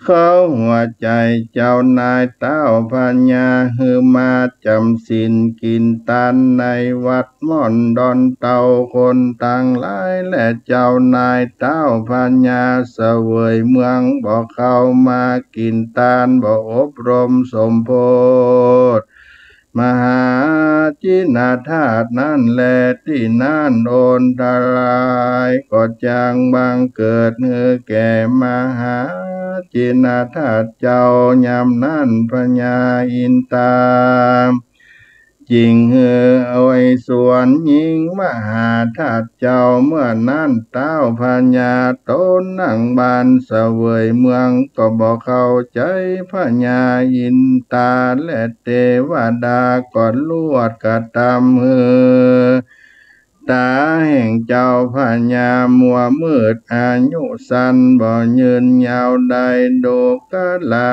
เข้าหัวใจ๋เจ้านายเต้าพญา หื้อมาจ๋ำศีลกิ๋นตานในวัดม่อนดอนเตา คนตังหลาย และเจ้านายเต้าพญาเสวยเมือง บ่เข้ามากิ๋นตาน บ่อบรมสมโพธิ มหาจินนาธาตุนั้นแล ตี้นั้นอนทรายก็จักบังเกิดหื้อแก่มหาจินนาธาตุเจ้า ยามนั้นพญาอินตา จิ่งหื้ออวยสวนญิงมหาธาตุเจ้า เมื่อนั้นเต้าพญาต๋นนั่งบันเสวยเมือง ก็บ่เข้าใจ๋ พญาอินตาและเตวดาก็ลวดกระตำหื้อต๋าแห่งเจ้าพญามัวมืด อายุสั้นบ่ยืนยาวได้ ดูกรา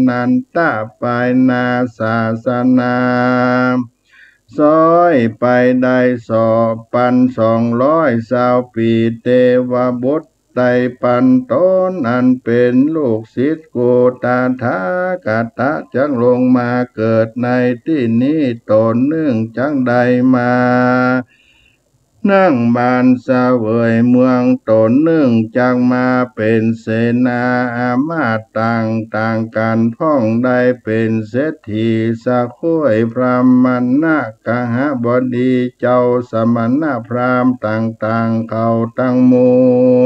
นันตะปายหน้าศาสนา ซ้อยไปได้สองปันสองร้อยซาวปี๋ เตวบุตรไตรปันต๋นอันเป๋นลูกศิษย์กุตถาคตะจักลงมาเกิดในตี้นี้ต๋นนึ่ง จักได้มา นั่งบันเสวยเมืองต๋นนึ่ง จักมาเป๋นเสนาอามาตย์ต่างๆ กั๋น พ่องได้เป๋นเศรษฐีสะข้วยพราหมณกหบดีเจ้าสมณพราหมณ์ต่างๆ เขาตังม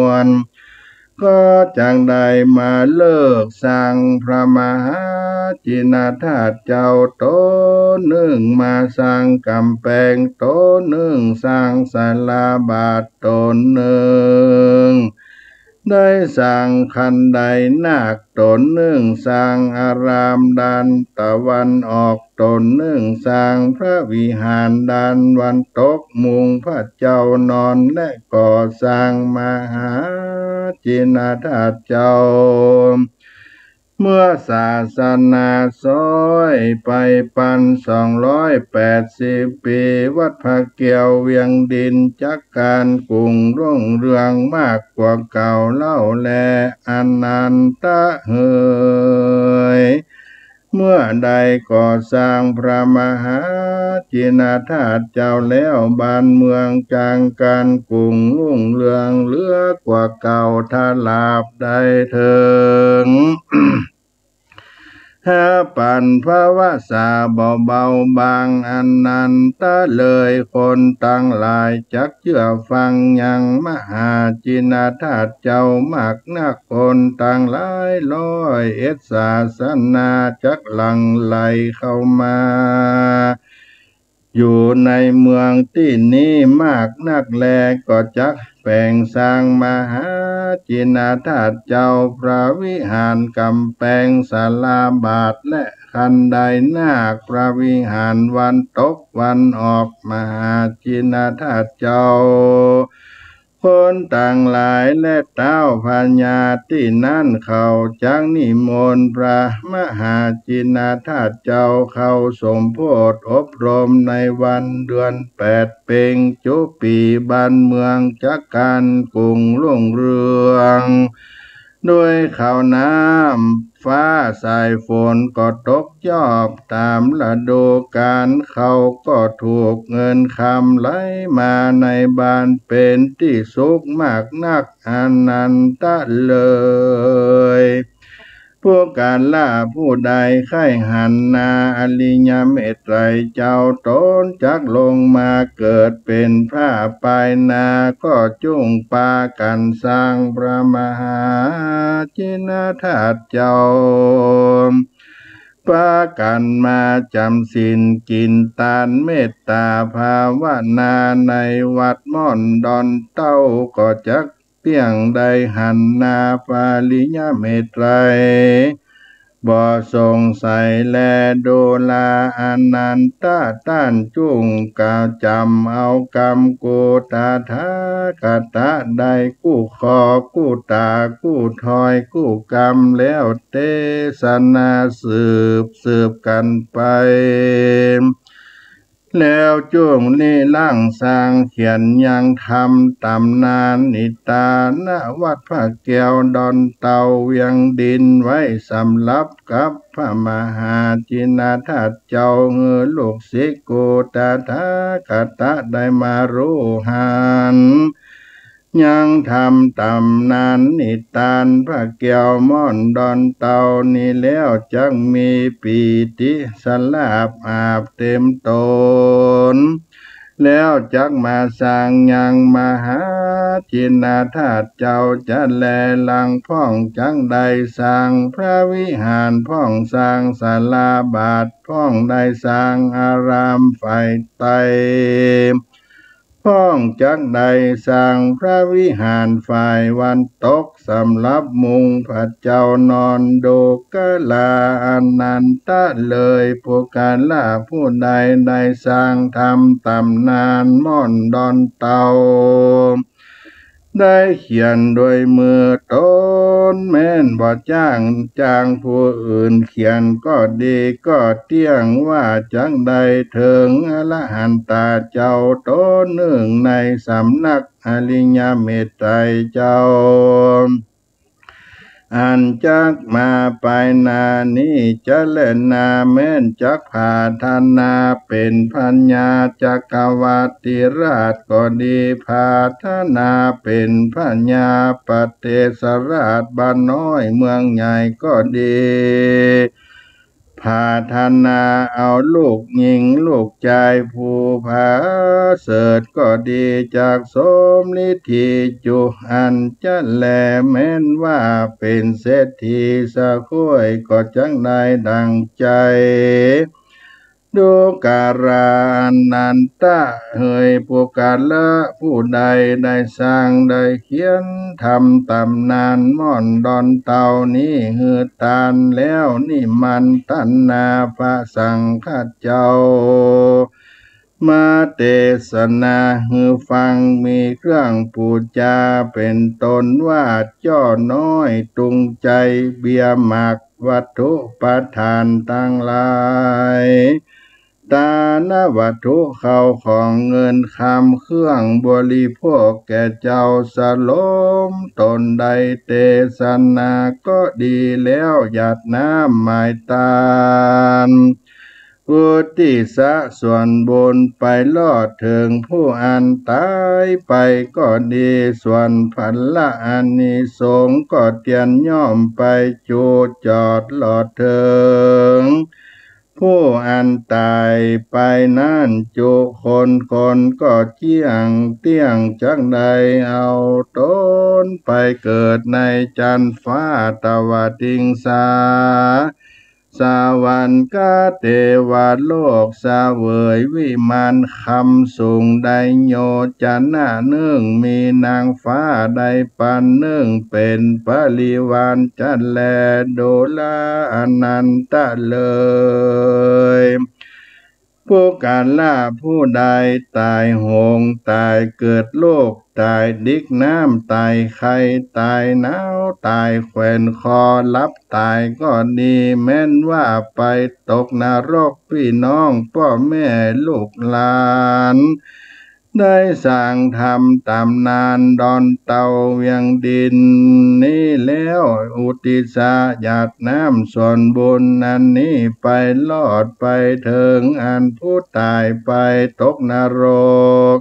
วล ก็จักได้มาเลิกสร้างพระมหาจินนาธาตุเจ้าต๋นนึ่ง มาสร้างก๋ำแปงต๋นนึ่ง สร้างศาลาบาทต๋นนึ่ง ได้สร้างคันไดนาคต๋นนึ่ง สร้างอารามด้านตะวันออกต๋นนึ่ง สร้างพระวิหารด้านวันตก มุ่งพระเจ้านอน และก่อสร้างมหาจินธาตุเจ้า เมื่อศาสนาซ้อยไปปันสองร้อยแปดสิบปี๋ วัดพระแก้วเวียงดินจักก๋านกุ้งรุ่งเรืองมากกว่าเก่าเล่าแล อานันทะเหย เมื่อได้ก่อสร้างพระมหาจินธาตุเจ้าแล้ว บ้านเมืองจักก๋านกุ้งรุ่งเรืองเหลือกว่าเก่า ถ้าลาบได้เถิง หาปั๋นภาวะสาบ่เบาบาง อานันทะเหย คนตังหลายจักเจื้อฟังยังมหาจินธาตุเจ้ามากนัก คนตังหลายร้อยเอ็ดศาสนาจักหลั่งไหลเข้ามา อยู่ในเมืองตี้นี้มากนักแล ก็จักแป๋งสร้างมหาจินธาตุเจ้า พระวิหารก๋ำแปง ศาลาบาท และคันไดนาค พระวิหารวันตกวันออก มหาจินธาตุเจ้า คนตังหลายและต้าวพญาตี้นั้น เขาจักนิมนต์พระมหาจินธาตุเจ้าเข้าสมโภชอบรมในวันเดือนแปดเพ็งจุปี๋ บ้านเมืองจักก๋านกุ้งรุ่งเรือง โดยข่าวน้ำฟ้าสายฝนก็ตกยอบต๋ามฤดูก๋าล เขาก็ถูกเงินคำไหลมาในบ้านเป๋นตี้สุขมากนัก อานันทะเหย ปุคคละผู้ใดใค่หันนาอริยเมตไตรเจ้า ต๋นจักลงมาเกิดเป๋นพระปายหน้า ก็จุ่งปากั๋นสร้างพระมหาจินธาตุเจ้า ปากั๋นมาจ๋ำศีล กิ๋นตาน เมตตาภาวนาในวัดม่อนดอนเต้า ก็จักเตี้ยงได้หันนาพระอริยเมตไตร บ่สงสัยแล ดูราอานันทะ ต้านจุ่งกระจ๋ำเอากำกู้ตถาคตะได้กู้ข้อกู้ต๋ากู้ถ้อยกู้กำแล้วเตสนาสืบสืบกั๋นไป แล้วจุ่งนิรังสร้างเขียนยังทำต๋ำนานนิตา ณ วัดพระแก้วดอนเต้าเวียงดินไว้สำหรับกับพระมหาจินธาตุเจ้า หื้อลูกศิษย์กู้ตถาคตะได้มาฮู้หัน ยังทำต๋ำนานนิตานพระแก้วม่อนดอนเต้านี้แล้ว จักมีปีติสลาบอาบเต็มต๋น แล้วจักมาสร้างยังมหาจินธาตุเจ้าจะแล หลังพ่องจักได้สร้างพระวิหาร พ่องสร้างศาลาบาท พ่องได้สร้างอารามฝ่ายใต้ พ่องจักได้สร้างพระวิหารฝ่ายวันตก สำหรับมุงพระเจ้านอน ดูกราอานันทะเหย ปุคคละผู้ใดได้สร้างทำต๋ำนานม่อนดอนเต้า ได้เขียนด้วยมือต๋น แม้นบ่จ้าง จ้างผู้อื่นเขียนก็ดี ก็เตี้ยงว่าจักได้เถิงอรหันตาเจ้าต๋นนึ่งในสำนักอริยเมตไตรเจ้า อันจักมาปายหน้านี้จะแลนา แม้นจักผาถนาเป๋นพญาจักรวรรดิราชก็ดี ผาถนาเป๋นพญาปเตศราชบ้านน้อยเมืองใหญ่ก็ดี ผาถนาเอาลูกหญิงลูกจายผู้ผาเสริฐก็ดี จักสมฤทธิจุ อันจะแล แม้นว่าเป๋นเศรษฐีสะข้วย ก็จักได้ดั่งใจ๋ ดูกราอานันทะ เหยปุคคละผู้ใดได้สร้างได้เขียนทำต๋ำนานม่อนดอนเตานี้หื้อตานแล้ว นิมันตนาพระสังฆเจ้า มาเตสนาหื้อฟัง มีเครื่องปู๋จาเป๋นต้นว่า จ้อน้อย ตุงไจ เบียร์หมาก วัตถุประทานตังหลาย ตานวัตถุ ข้าวของเงินคำ เครื่องบริโภคแก่เจ้าสลมต๋น ได้เตสนาก็ดีแล้ว หยาดน้ำหมายตาน อุตติสสะส่วนบุญไปลอดเถิงผู้อันต๋ายไปก็ดี ส่วนผละอานิสงส์ก็เตียนย่อมไปจุจอดลอดเถิงผู้อันต๋ายไปนั้นจุคน คนก็เจี้ยงเตี้ยงจักได้เอาต๋นไปเกิดในจั๊นฟ้า ตวติงสา สวรรค์กาเตวโลก เสวยวิมานคำสูงได้ โยจนะนึ่ง มีนางฟ้าได้ปันนึ่ง เป๋นปริวารจั๊นแล ดูราอานันทะ เลย ปุคคละผู้ใดต๋ายโหง ต๋ายเกิดลูก ต๋ายดิกน้ำ ต๋ายไข้ ต๋ายหนาว ต๋ายแขวนคอ หลับต๋ายก็ดี แม้นว่าไปตกนรก ปี้น้องป้อแม่ลูกหลาน ได้สร้างทำต๋ำนานดอนเตาเวียงดินนี้แล้ว อุตติสสะหยาดน้ำส่วนบุญอันนี้ไปลอดไปเถิงอันผู้ต๋ายไปตกนรก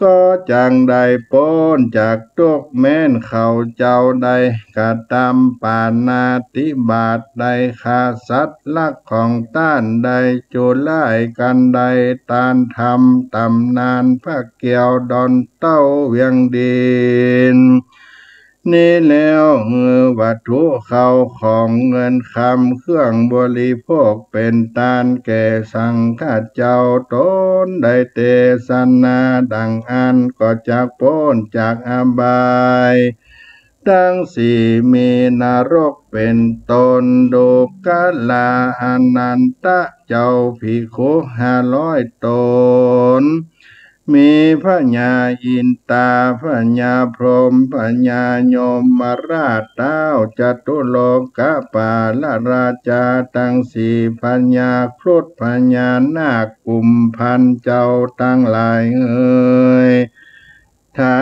ก็จักได้ป๊นจากตุ๊กข์ แม้นเขาเจ้าได้กระทำปาณาติบาต ได้ฆ่าสัตว์รักของต้าน ได้จูร้ายกั๋น ได้ต้านทำต๋ำนานพระแก้วดอนเต้าเวียงดิน นี้แล้ว หื้อวัตถุข้าวของเงินคำ เครื่องบริโภคเป๋นตานแก่สังฆเจ้าต๋น ได้เตสนาดังอั้น ก็จักป๊นจากอบายตังสี่ มีนรกเป๋นต้น ดูกราอานันทะ เจ้าภิกขุห้าร้อยต๋น มีพญาอินทา พญาพรหม พญายมราช เต๊าจตุโลกปาลราชาตังสี่ พญาครุฑ พญานาค กุมภัณฑ์เจ้าตังหลายเอย ฐา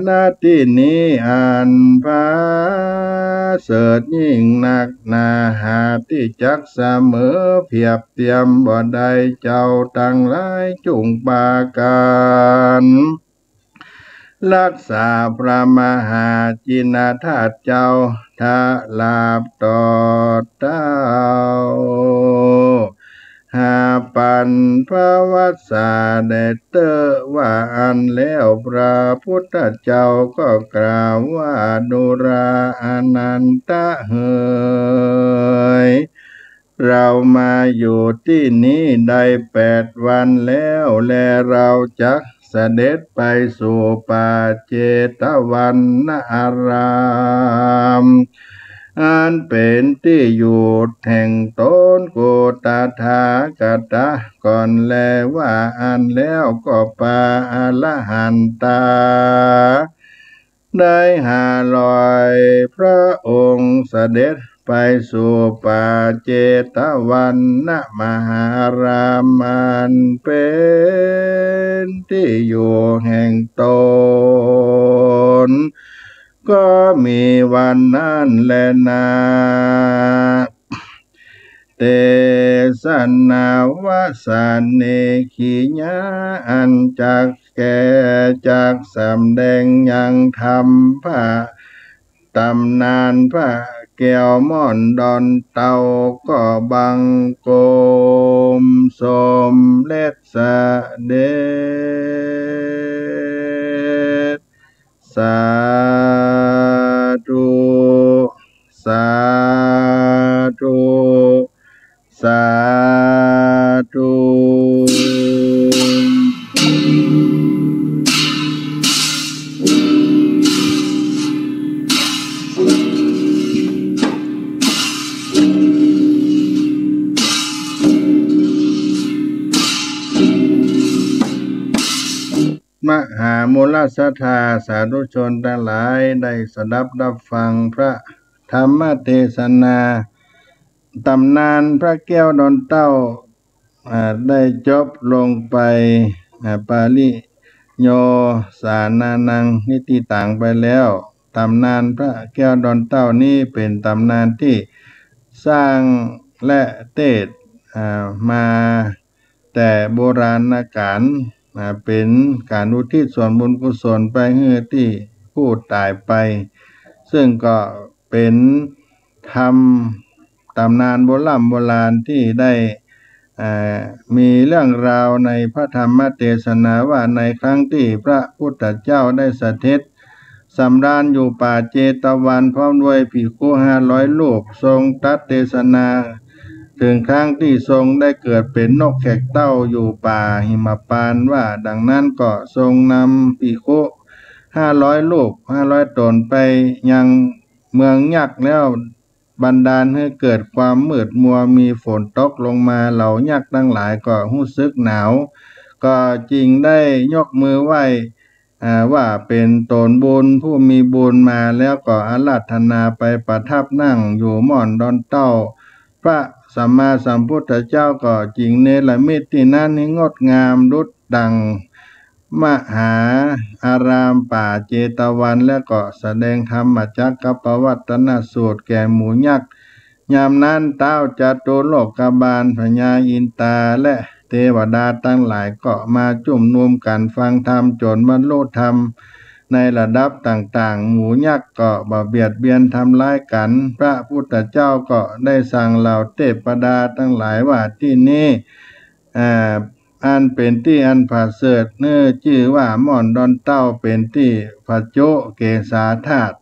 นะตี้นี้อันประเสริฐยิ่งนักหนา หาตี้จักเสมอเปียบเตียมบ่ได้ เจ้าตังหลายจุ่งปากั๋น ฮักษาพระมหาจินนาธาตุเจ้า ถวายตอบเต้า หาปันภวัสสาแด่เต๊อะ ว่าอั้นแล้วพระพุทธเจ้าก็กล่าวว่า ดูราอานันทะเหย เรามาอยู่ตี้นี้ได้แปดวันแล้ว และเราจักเสด็จไปสู่ป่าเจตวันนาราม อันเป๋นตี้อยู่แห่งต๋น กุตถาคตะ ก่อนแล ว่าอั้นแล้วก็ปาอรหันตา ได้ห้าร้อยพระองค์เสด็จไปสู่ป่าเจตวันนมหาราม อันเป๋นตี้อยู่แห่งต๋น ก็มีวันนั้นแลนา เตสนาวสันเนกขิยา อันจักแก่จักสำแดงยังธรรมพระต๋ำนานพระแก้วม่อนดอนเตา ก็บังคมสมเร็จเสด็จ สาธุ สาธุ สาธุ มูลศรัทธาสาธุชนตังหลายได้สดับฮับฟังพระธรรมเตสนา ต๋ำนานพระแก้วดอนเต้า อ่า ได้จบลงไป อ่า ปริโยสานานัง นิติตัง ไปแล้ว ต๋ำนานพระแก้วดอนเต้านี้เป๋นต๋ำนานตี้สร้างและเตสน์ อ่า มาแต่โบราณกาล อ่า เป๋นก๋านอุทิศส่วนบุญกุศลไปหื้อตี้ผู้ต๋ายไป ซึ่งก็เป๋นธรรมต๋ำนานโบร่ำโบราณตี้ได้ เอ่อ มีเรื่องราวในพระธรรมเตสนาว่า ในครั้งตี้พระพุทธเจ้าได้เสด็จสำราญอยู่ป่าเจตวันพร้อมด้วยภิกขุห้าร้อยรูป ทรงตรัสเตสนาเถิงครั้งตี้ทรงได้เกิดเป๋นนกแขกเต้าอยู่ป่าหิมพานต์ว่า ดังนั้นก็ทรงนำภิกขุห้าร้อยรูป ห้าร้อยต๋นไปยังเมืองยักษ์แล้ว บันดาลหื้อเกิดความมืดมัว มีฝนตกลงมา เหล่ายักษ์ตังหลายก็ฮู้สึกหนาว ก็จึงได้ยกมือไหว้ อ่า ว่าเป๋นตนบุญ ผู้มีบุญมา แล้วก็อาราธนาไปประทับนั่งอยู่ม่อนดอนเต้า พระสัมมาสัมพุทธเจ้าก็จึงเนรมิตตี้นั้นหื้องดงามดุจดั่ง มหาอารามป่าเจตวัน แล้วก็แสดงธรรมจักรกัปปวัตตนสูตรแก่หมู่ยักษ์ ยามนั้นท้าวจตุโลกบาล พญาอินตา และเตวดาตังหลายก็มาจุมนุมกั๋นฟังธรรมจ๋นบรรลุธรรมในระดับต่างๆ หมู่ยักษ์ก็บ่เบียดเบียนทำร้ายกั๋น พระพุทธเจ้าก็ได้สั่งเหล่าเตวดาตังหลายว่า ตี้นี้ อ่า อันเป๋นตี้อันผะเสริฐ หื้อจื้อว่าม่อนดอนเต้า เป๋นตี้ผจุเกศาธาตุ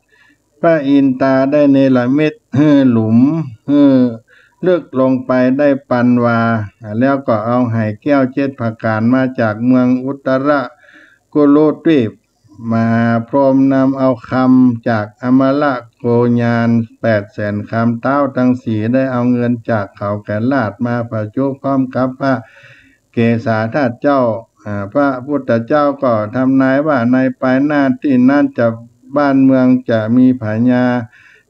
พระอินตาได้เนรมิตหื้อหลุมหื้อลึกลงไปได้ปันวา แล้วก็เอาไหแก้วเจ็ดผะก๋านมาจากเมืองอุตรกุรุตวีป มหาพรหมนำเอาคำจากอมรโกยานแปดแสนคำ ท้าวตังสี่ได้เอาเงินจากเขาแก่ราชมาผจุพร้อมกับพระ เกศาธาตุเจ้า อ่า พระพุทธเจ้าก็ทำนายว่าในปายหน้าตี้นั้นจะ บ้านเมืองจะมีพญา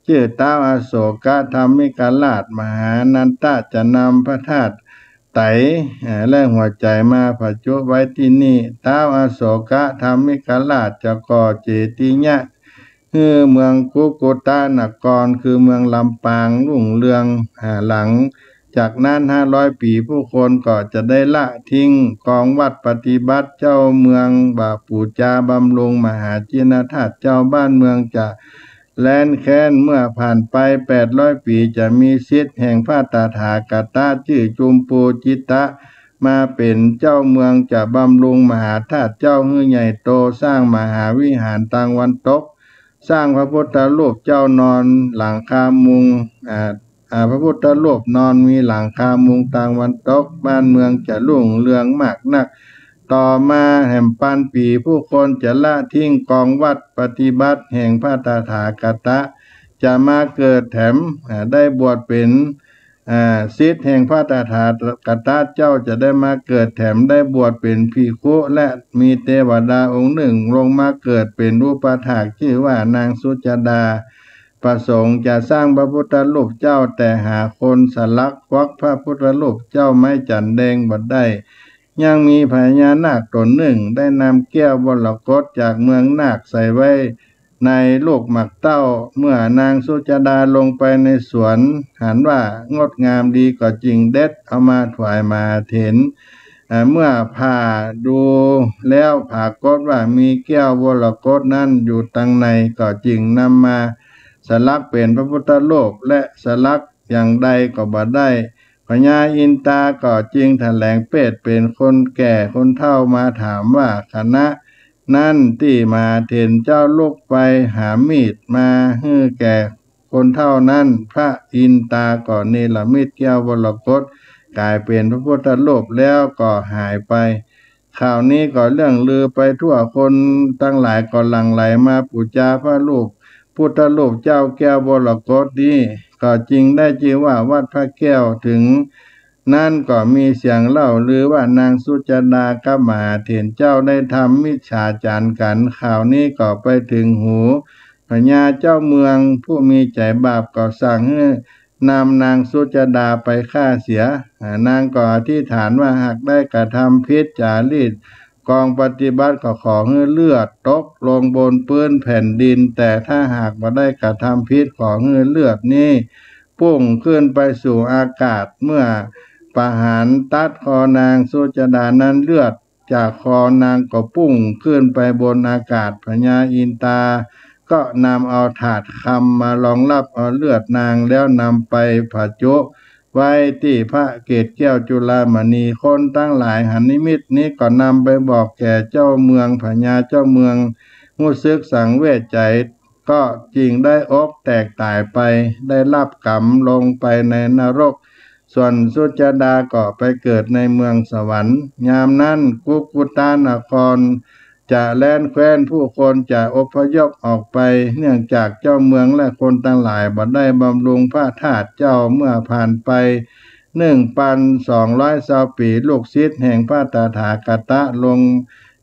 จื้อท้าวอโศกธรรมิกราช มหานันทะจะนำพระธาตุไตร อ่า และหัวใจ๋มาผจุไว้ตี้นี้ ท้าวอโศกธรรมิกราชจะก่อเจติยะ หื้อเมืองกุกุตะนคร คือเมืองลำปาง รุ่งเรือง อ่า หลังจากนั้นห้าร้อยปี๋ ผู้คนก็จะได้ละทิ้งกองวัตรปฏิบัติ เจ้าเมืองบ่ปู๋จาบำรุงมหาจินธาตุเจ้า บ้านเมืองจะแร้นแค้น เมื่อผ่านไปแปดร้อยปี๋ จะมีศิษย์แห่งพระตถาคตะจื้อจุมปูจิตตะ มาเป๋นเจ้าเมือง จะบำรุงมหาธาตุเจ้าหื้อใหญ่โต สร้างมหาวิหารตางวันตก สร้างพระพุทธรูปเจ้านอนหลังคามุง อ่า อ่า พระพุทธรูปนอนมีหลังคามุงตางวันตก บ้านเมืองจะรุ่งเรืองมากนัก ต่อมาแหมปันปี๋ ผู้คนจะละทิ้งกองวัตรปฏิบัติแห่งพระตถาคตะ จะมาเกิดแถม อ่า ได้บวชเป๋น อ่า ศิษย์แห่งพระตถาคตะเจ้าจะได้มาเกิดแถมได้บวชเป๋นภิกขุ และมีเตวดาองค์หนึ่งลงมาเกิดเป๋นอุปถาก จื้อว่านางสุชาดา ประสงค์จะสร้างพระพุทธรูปเจ้า แต่หาคนสลักควักพระพุทธรูปเจ้าไม้จั๋นแดงบ่ได้ ยังมีพญานาคต๋นหนึ่งได้นำแก้วมรกตจากเมืองนาคใส่ไว้ ในลูกหมากเต้า เมื่อนางสุชาดาลงไปในสวน หันว่างดงามดี ก็จึงเด็ดเอามาถวายมหาเถร อ่า เมื่อผ่าดูแล้วปรากฏว่ามีแก้วมรกตนั้นอยู่ตังใน ก็จึงนำมาสลักเป๋นพระพุทธรูป และสลักอย่างใดก็บ่ได้ พญาอินตาก็จึงแถลงเพศเป๋นคนแก่คนเฒ่ามาถามว่า ขณะนั้นตี้มหาเถรเจ้าลุกไปหามีดมาหื้อแก่คนเฒ่านั้น พระอินตาก็เนรมิตแก้วมรกตก๋ายเป๋นพระพุทธรูปแล้วก็หายไป ข่าวนี้ก็เลื่องลือไปทั่ว คนตังหลายก็หลั่งไหลมาปู๋จาพระรูป พุทธรูปเจ้าแก้วมรกตนี้ ก็จึงได้จื้อว่าวัดพระแก้ว เถิง นั้นก็มีเสียงเล่าลือว่านางสุจดากับมหาเถรเจ้าได้ทำมิจฉาจารย์กั๋น ข่าวนี้ก็ไปเถิงหูพญาเจ้าเมืองผู้มีใจ๋บาป ก็สั่งหื้อนำนางสุจดาไปฆ่าเสีย อ่า นางก็อธิษฐานว่าหากได้กระทำผิดจ๋ารีต กองปฏิบัติก็ขอหื้อเลือดตกลงบนปื๊นแผ่นดิน แต่ถ้าหากบ่ได้กระทำผิดขอหื้อเลือดนี้ ปุ้งขึ้นไปสู่อากาศ เมื่อประหารตัดคอนางสุจดานั้น เลือดจากคอนางก็ปุ้งขึ้นไปบนอากาศ พญาอินทราก็นำเอาถาดคำมารองรับเอาเลือดนาง แล้วนำไปผจุไว้ตี้พระเกศแก้วจุลามณี คนตังหลายหันนิมิตนี้ก็นำไปบอกแก่เจ้าเมือง พญาเจ้าเมืองฮู้สึกสังเวชใจ๋ ก็จึงได้อกแตกต๋ายไป ได้รับก๋รรมลงไปในนรก ส่วนสุจดาก็ไปเกิดในเมืองสวรรค์ ยามนั้นกุกกุตานครจะแล้นแคว้น ผู้คนจะอพยพออกไป เนื่องจากเจ้าเมืองและคนตังหลายบ่ได้บำรุงพระธาตุเจ้า เมื่อผ่านไปหนึ่งปันสองร้อยซาวปี๋ ลูกศิษย์แห่งพระตถาคตะลง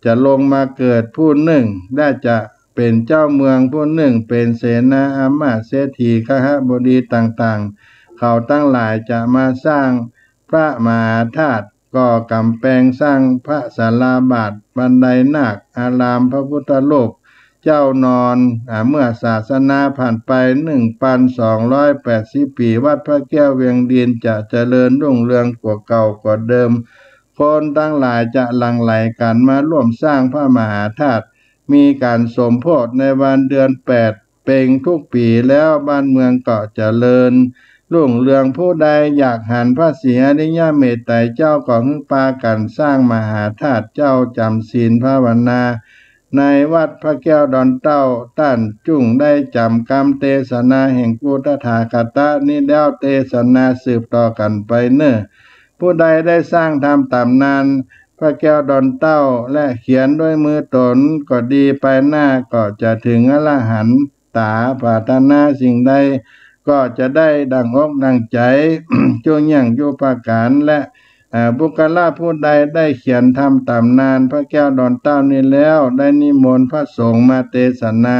จะลงมาเกิดผู้นึ่ง และจะเป๋นเจ้าเมืองผู้นึ่ง เป๋นเสนาอามาตย์ เศรษฐี คหบดีต่างๆ เขาตังหลายจะมาสร้างพระมหาธาตุ ก่อก๋ำแปง สร้างพระศาลาบาท บันไดนาค อารามพระพุทธรูป เจ้านอน อ่า เมื่อศาสนาผ่านไปหนึ่งปันสองร้อยแปดสิบปี๋ วัดพระแก้วเวียงดินจะเจริญรุ่งเรืองกว่าเก่ากว่าเดิม คนตังหลายจะหลั่งไหลกั๋นมาร่วมสร้างพระมหาธาตุ มีก๋านสมโภชในวันเดือนแปดเพ็ญทุกปี๋ แล้วบ้านเมืองก็เจริญรุ่งเรือง ผู้ใดอยากหันพระศรีอริยเมตไตรเจ้าก็หื้อปากั๋นสร้างมหาธาตุเจ้า จ๋ำศีลภาวนาในวัดพระแก้วดอนเต้า ต้านจุ่งได้จ๋ำกำเตสนาแห่งกุกตถาคตะนี้แล้ว เตสนาสืบต่อกั๋นไปเน่อ ผู้ใดได้สร้างทำต๋ำนานพระแก้วดอนเต้า และเขียนด้วยมือต๋นก็ดี ไปหน้าก็จะเถิงอรหันตา ปรารถนาสิ่งใดก็จะได้ดั่งอกดั่งใจ๋ จุ่งเยี่ยงจุ่งปากั๋น และ อ่า บุคคละผู้ใดได้เขียนทำต๋ำนานพระแก้วดอนเต้านี้แล้ว ได้นิมนต์พระสงฆ์มาเตสนา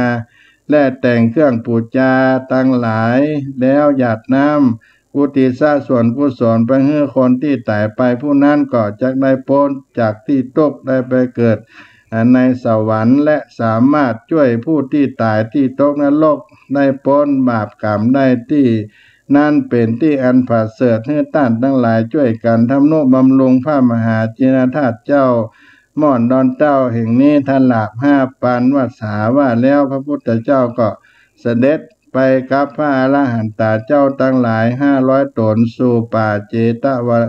และแต่งเครื่องปูจาตังหลาย แล้วหยาดน้ำอุทิศส่วนกุศลไปหื้อคนตี้ต๋ายไป ผู้นั้นก็จักได้ป๊นจากตี้ตุ๊กข์ ได้ไปเกิด อ่า ในสวรรค์ และสามารถจ้วยผู้ตี้ต๋ายตี้ตกนรกได้ป๊นบาปก๋รรมได้ ตี้นั้นเป๋นตี้อันประเสริฐ หื้อต้านตังหลายจ้วยกั๋นทำนุบำรุงพระมหาจินธาตุเจ้า ม่อนดอนเต้าแห่งนี้ ตลอดห้าปันวรรษา ว่าแล้วพระพุทธเจ้าก็เสด็จไปกับพระอรหันตาเจ้าตังหลายห้าร้อยต๋นสู่ป่าเจตวะ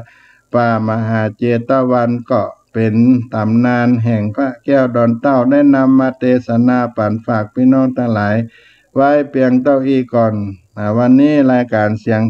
ป่ามหาเจตวัน ก็เป๋นต๋ำนานแห่งพระแก้วดอนเต้า ได้นำมาเตสนาปั๋นฝากปี้น้องตังหลายไว้เปียงเต้าอี้ก่อน อ่า วันนี้รายก๋านเสียง